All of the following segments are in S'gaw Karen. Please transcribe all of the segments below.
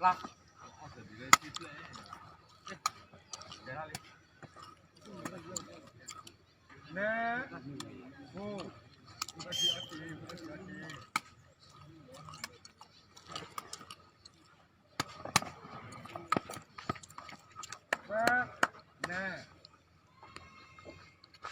လါ နဲ ဟိ နဲ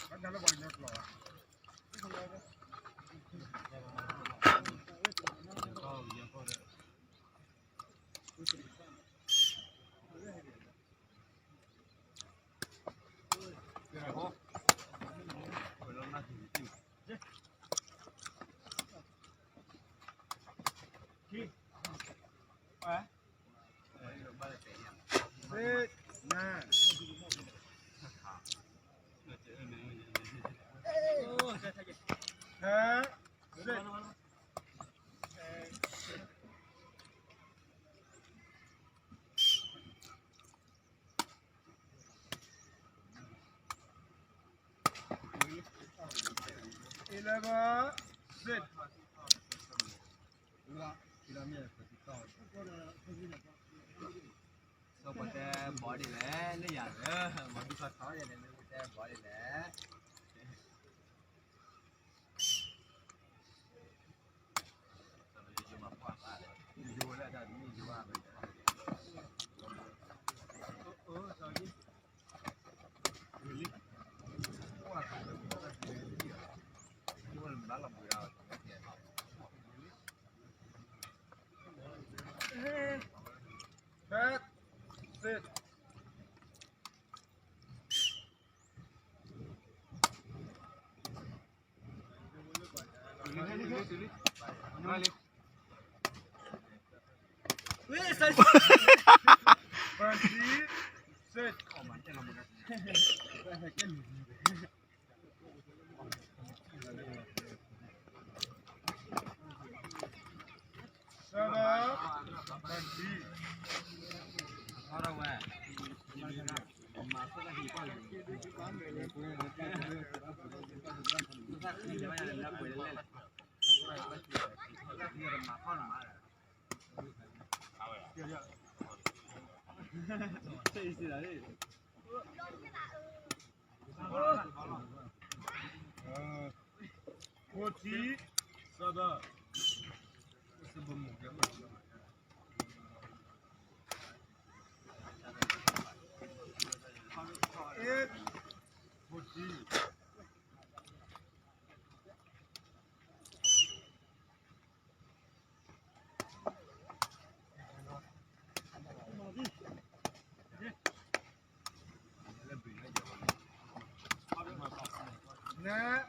Eleven, sit. ပတဲဘီဒ်လဲၣ် လၢယၤလၢ မၤဒုးခီထီၣ်ယၤန့ၣ် ပတဲဘီဒ်လဲၣ် Set. Forty, seven. Eight, forty. Nine,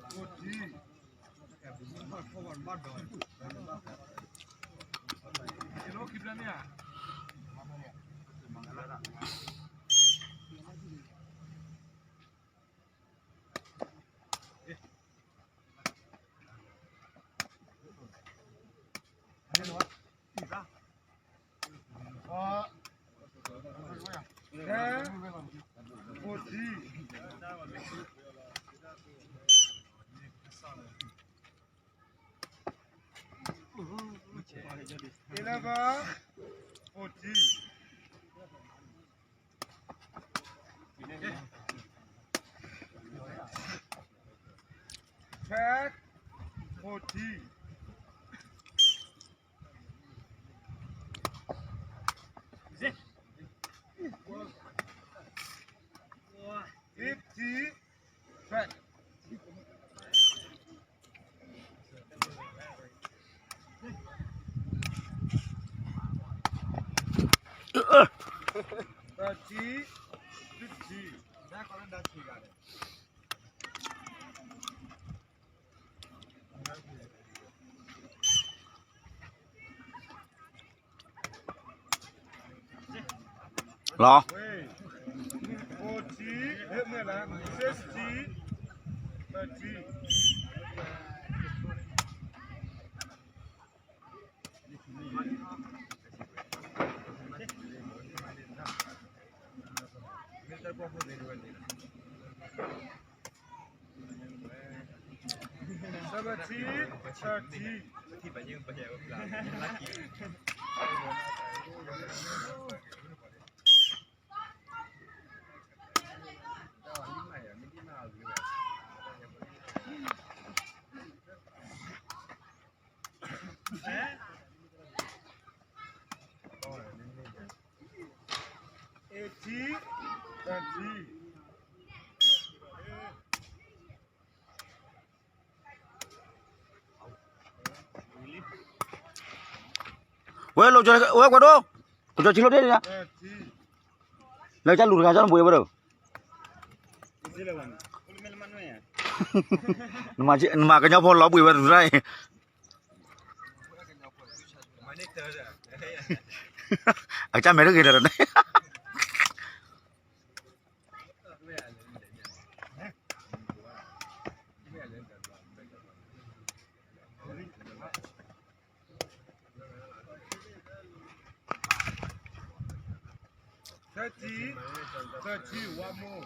forty. Eleven, forty. Ten, forty. Fifty, ten. Thirty, fifty. Lò. Forty, sixty, thirty. Seventeen, thirty. Eighteen, thirteen. ဝဲလိာ်ကၠီ ဝဲကွၢ်ဒိၣ်, လိာ်ကၠီဆံလိာ်ဒ့ၣ်န့ၣ်, လၢကစၢ်လူၤတဂၤကၢ်နဘှံးဝဲဒီး, နမၤကညီဖိလီၤဘှံးဝဲတရၣ်အံၤ, အကစၢ်မဲာ်တဂ့ၤဒီးန့ၣ် Thirty, thirty, one more.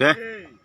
ကဲ,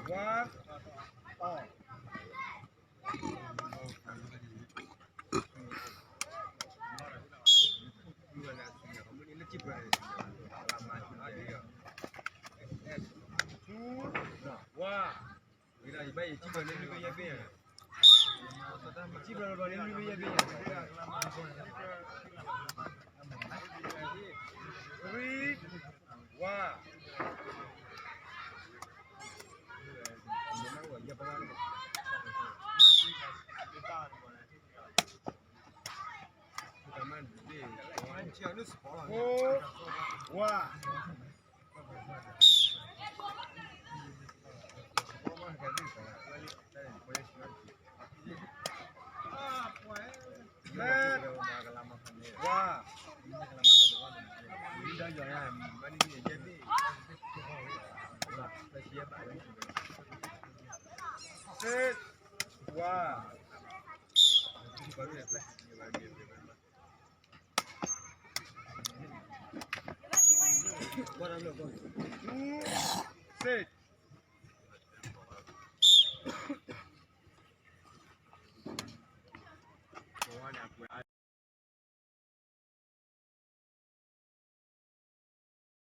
One, all. Set.